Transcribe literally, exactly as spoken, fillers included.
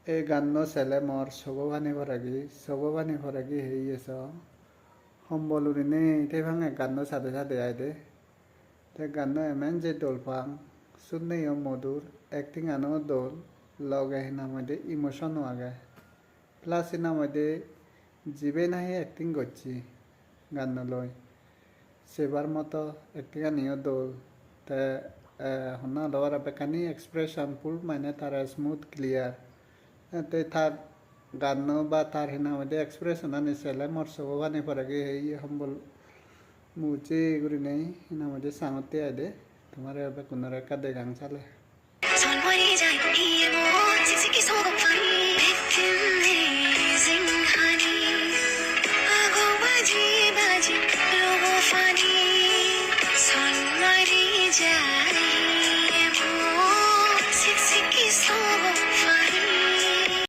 Ei ganno sele mor sogo pani poregi, sogo pani poregi hei iye so. Hombol urinei te bange ganno sade sade aide. Te ganno emen je dol pang, sunneyo modur, acting ano dol, loge hinang hoide emotion o age. Plus hinang hoide jibe nahi acting gocche ganno loi, sebar moto acting aniyo dol. Te eh, honna holo bara bekkani expression full mane tara smooth clear. Eh, te tar ganno ba tar hinang hoide expression ani sele mor sogo pani poregi hei hombol mujhe gurinei hinang hoide sangotte aide. Tomare bekkunore ekka degang sale.